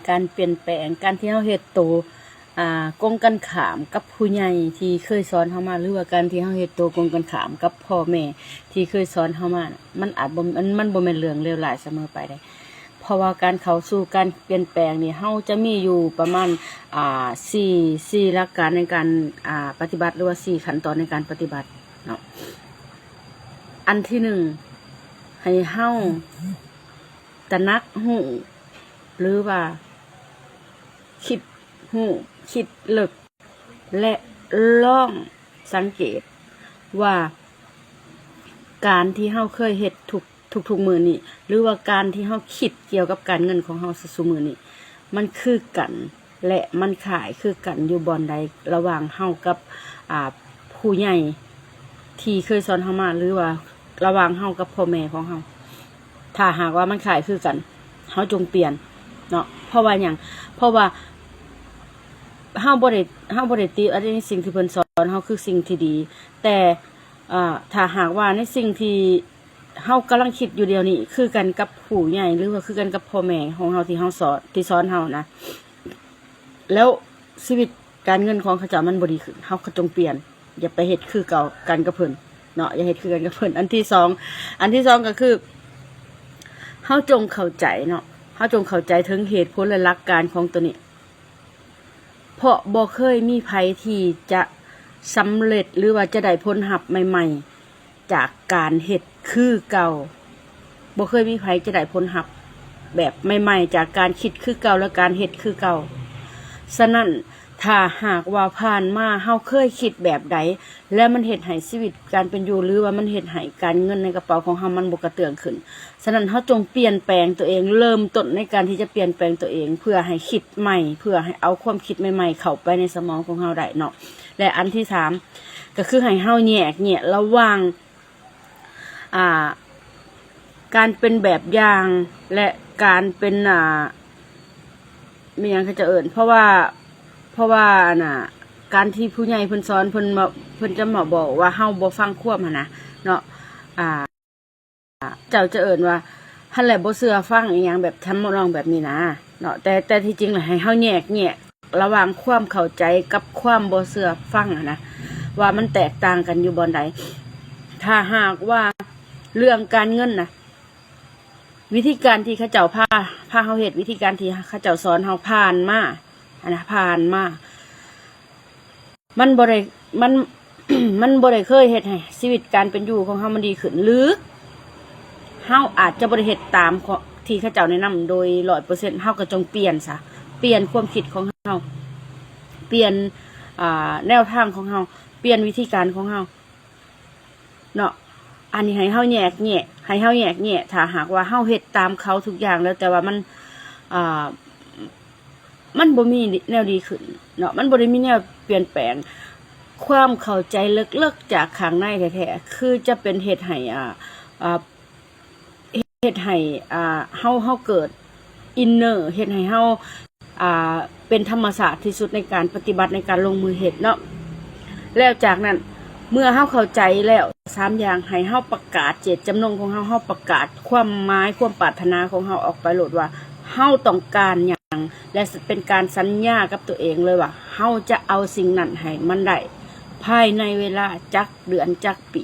ການປ່ຽນແປງ, ການທີ່ເຮົາເຮັດໂຕ ອ່າ ກົງກັນຂ້າມກັບຜູ້ໃຫຍ່ທີ່ເຄີຍສອນເຮົາມາ ຫຼືວ່າການທີ່ເຮົາເຮັດໂຕກົງກັນຂ້າມກັບພໍ່ແມ່ທີ່ເຄີຍສອນເຮົາມາ ມັນອາດບໍ່ ມັນ ມັນບໍ່ແມ່ນເລື່ອງເລວຮ້າຍສະເໝີໄປເດ້. ເພາະວ່າການເຂົ້າສູ່ການປ່ຽນແປງນີ້ ເຮົາຈະມີຢູ່ປະມານ ອ່າ ສີ່ ສີ່ຫຼັກການໃນການ ອ່າ ປະຕິບັດ ຫຼືວ່າສີ່ຂັ້ນຕອນໃນການປະຕິບັດເນາະ. ອັນທີໜຶ່ງ ໃຫ້ເຮົາຕະໜັກຮູ້ ຫຼືວ່າຄິດຮູ້ ຄິດເລິກ ແລະ ລອງສັງເກດວ່າ ການທີ່ເຮົາເຄີຍເຮັດທຸກ ທຸກໆມື້ນີ້ ຫຼືວ່າການທີ່ເຮົາຄິດກ່ຽວກັບການເງິນຂອງເຮົາຊຸມື້ນີ້ ມັນຄືກັນ ແລະ ມັນຄ້າຍຄືກັນຢູ່ບ່ອນໃດ ລະຫວ່າງເຮົາກັບ ອ່າ ຜູ້ໃຫຍ່ທີ່ເຄີຍສອນເຮົາມາ ຫຼືວ່າລະຫວ່າງເຮົາກັບພໍ່ແມ່ຂອງເຮົາ. ຖ້າຫາກວ່າມັນຄ້າຍຄືກັນ ເຮົາຈົ່ງປ່ຽນເນາະ. ເພາະວ່າຫຍັງ? ເພາະວ່າເຮົາບໍ່ໄດ້ ເຮົາບໍ່ໄດ້ຕິວ່າໃນສິ່ງທີ່ເພິ່ນສອນເຮົາຄືສິ່ງທີ່ດີ, ແຕ່ ເອີ ຖ້າຫາກວ່າໃນສິ່ງທີ່ເຮົາກຳລັງຄິດຢູ່ດຽວນີ້ຄືກັນກັບຜູ້ໃຫຍ່ ຫຼືວ່າຄືກັນກັບພໍ່ແມ່ຂອງເຮົາທີ່ເຮົາສອນ ທີ່ສອນເຮົານະ ແລ້ວຊີວິດການເງິນຂອງເຂົາເຈົ້າມັນບໍ່ດີຂຶ້ນ ເຮົາກໍຈົ່ງປ່ຽນ. ຢ່າໄປເຮັດຄືເກົ່າກັນກັບເພິ່ນເນາະ, ຢ່າເຮັດຄືກັນກັບເພິ່ນ. ອັນທີສອງ ອັນທີສອງກໍຄື ເຮົາຈົ່ງເຂົ້າໃຈເນາະ, ເຮົາຈົ່ງເຂົ້າໃຈເຖິງເຫດຜົນ ແລະ ຫຼັກການຂອງໂຕນີ້. ເພາະບໍ່ເຄີຍມີໃຜທີ່ຈະສຳເລັດ ຫຼືວ່າຈະໄດ້ຜົນຮັບໃໝ່ໆ ຈາກການເຮັດຄືເກົ່າ. ບໍ່ເຄີຍມີໃຜຈະໄດ້ຜົນຮັບແບບໃໝ່ໆ ຈາກການຄິດຄືເກົ່າ ແລະ ການເຮັດຄືເກົ່າ. ສະນັ້ນ ຖ້າຫາກວ່າຜ່ານມາເຮົາເຄີຍຄິດແບບໃດ ແລ້ວມັນເຮັດໃຫ້ຊີວິດການເປັນຢູ່ ຫຼືວ່າມັນເຮັດໃຫ້ການເງິນໃນກະເປົາຂອງເຮົາມັນບໍ່ກະເຕື້ອງຂຶ້ນ, ສະນັ້ນ ເຮົາຈົ່ງປ່ຽນແປງຕົວເອງ, ເລີ່ມຕົ້ນໃນການທີ່ຈະປ່ຽນແປງຕົວເອງ ເພື່ອໃຫ້ຄິດໃໝ່, ເພື່ອໃຫ້ເອົາຄວາມຄິດໃໝ່ໆເຂົ້າໄປໃນສະໝອງຂອງເຮົາໄດ້ເນາະ. ແລະ ອັນທີສາມ ກໍຄືໃຫ້ເຮົາແຍກແຍະລະຫວ່າງ ອ່າ ການເປັນແບບຢ່າງ ແລະ ການເປັນ ອ່າ ແມ່ນຫຍັງເຂົາເຈົ້າເອີ້ນ ເພາະວ່າ ເພາະວ່າ ອັນນ່າ ການທີ່ຜູ້ໃຫຍ່ເພິ່ນສອນ ເພິ່ນມາ ເພິ່ນຈະມາບອກວ່າເຮົາບໍ່ຟັງຄວາມຫັ້ນນະເນາະ ອ່າ ເຈົ້າຈະເອີ້ນວ່າ ຫັ້ນແຫຼະ ບໍ່ເຊື່ອຟັງ ອີ່ຫຍັງແບບທຳນອງແບບນີ້ນະເນາະ. ແຕ່ ແຕ່ທີ່ຈິງລະໃຫ້ເຮົາແຍກແຍະລະຫວ່າງຄວາມເຂົ້າໃຈກັບຄວາມບໍ່ເຊື່ອຟັງຫັ້ນນະ ວ່າມັນແຕກຕ່າງກັນຢູ່ບ່ອນໃດ. ຖ້າຫາກວ່າເລື່ອງການເງິນນະ ວິທີການທີ່ເຂົາເຈົ້າພາ ພາເຮົາເຮັດ ວິທີການທີ່ເຂົາເຈົ້າສອນເຮົາຜ່ານມາຫັ້ນນະ ຜ່ານມາ ມັນບໍ່ໄດ້ ມັນ ມັນບໍ່ໄດ້ເຄີຍເຮັດໃຫ້ຊີວິດການເປັນຢູ່ຂອງເຮົາມັນດີຂຶ້ນ ຫຼື ເຮົາອາດຈະບໍ່ໄດ້ເຮັດຕາມທີ່ເຂົາເຈົ້າແນະນຳໂດຍຮ້ອຍເປີເຊັນ ເຮົາກໍຈົ່ງປ່ຽນຊະ, ປ່ຽນຄວາມຄິດຂອງເຮົາ, ປ່ຽນ ອ່າ ແນວທາງຂອງເຮົາ, ປ່ຽນວິທີການຂອງເຮົາເນາະ. ອັນນີ້ໃຫ້ເຮົາແຍກແຍະ ໃຫ້ເຮົາແຍກແຍະ ຖ້າຫາກວ່າເຮົາເຮັດຕາມເຂົາທຸກຢ່າງແລ້ວ ແຕ່ວ່າມັນ ອ່າ ມັນບໍ່ມີແນວດີຂຶ້ນເນາະ, ມັນບໍ່ໄດ້ມີແນວປ່ຽນແປງ. ຄວາມເຂົ້າໃຈເລິກໆຈາກຂ້າງໃນແທ້ໆ ຄືຈະເປັນເຮັດໃຫ້ ອ່າ ອ່າ ເຮັດໃຫ້ ອ່າ ເຮົາ ເຮົາເກີດອິນເນີ ເຮັດໃຫ້ເຮົາ ອ່າ ເປັນທຳມະຊາດທີ່ສຸດໃນການປະຕິບັດ ໃນການລົງມືເຮັດເນາະ. ແລ້ວຈາກນັ້ນ ເມື່ອເຮົາເຂົ້າໃຈແລ້ວສາມຢ່າງ ໃຫ້ເຮົາປະກາດເຈດຈຳນົງຂອງເຮົາ, ເຮົາປະກາດຄວາມໝາຍ ຄວາມປາດຖະໜາຂອງເຮົາອອກໄປໂລດວ່າ ເຮົາຕ້ອງການຫຍັງ ແລະ ເປັນການສັນຍາກັບຕົວເອງເລີຍວ່າ ເຮົາຈະເອົາສິ່ງນັ້ນໃຫ້ມັນໄດ້ ພາຍໃນເວລາຈັກເດືອນຈັກປີ